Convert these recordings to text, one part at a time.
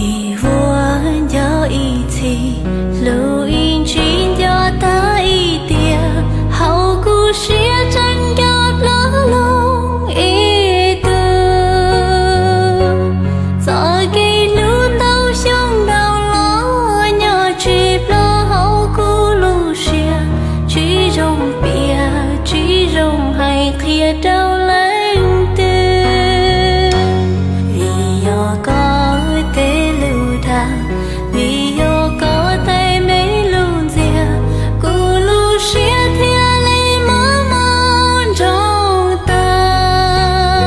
Ib vuag nco ib txhis, lus ib ntsis nco tag ib tiam, hauv kuv siab tseem nco plab loo ib tug. Txoj kev hlub ntau xyoo ntau los nyob tsis ploj hauv kuv lub siab, tsis zoo piav, tsis zoo hais qhia rau leej twg. Vim yog koj tej lus dag, vim yog koj tej me lus ntxias, kuv lub siab thiaj li mob mob nroo tag.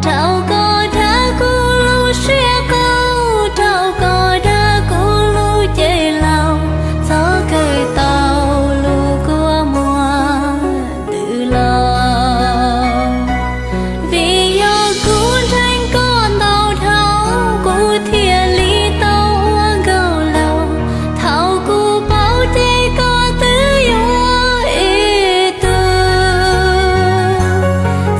Rau koj dag kuv lub siab qaug, rau koj dag kuv lub cev laus, txhob kawm tau lus kua muag ntws los. Vim yog kuv ntseeg koj ntau dhau, kuv thiaj li tau ua nkauj laus. Thaum kuv paub ces koj twb yuav ib tug.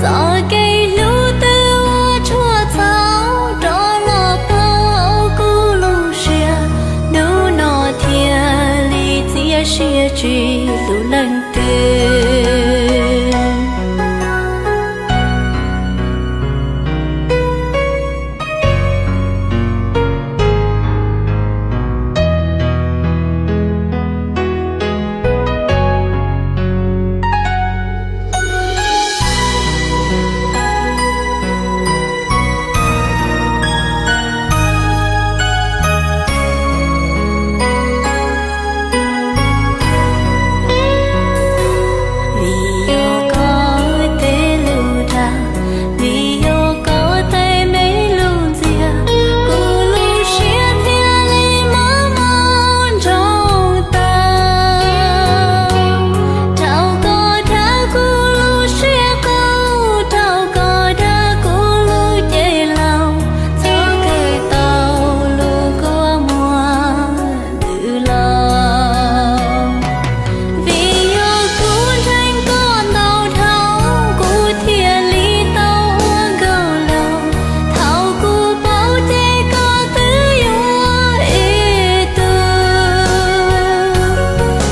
Txoj kev hlub twb ua tshuaj txhaum rov los pauv kuv lub siab, hnub no thiaj li txias siab tsis hlub leej twg. Vim yog koj tej lus dag, vim yog koj tej me lus ntxias, kuv lub siab thiaj li mob mob nroo tag. Rau koj dag kuv lub siab qaug, rau koj dag kuv lub cev laus, txhob kawm tau lus kua muag ntws los. Vim yog kuv ntseeg koj ntau dhau, kuv thiaj li tau ua nkauj laus. Thaum kuv paub ces koj twb yuav ib tug.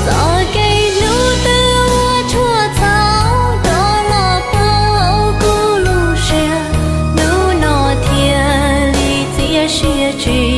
Txoj kev hlub twb ua tshuaj txhaum rov los pauv kuv lub siab, hnub no thiaj li txias siab tsis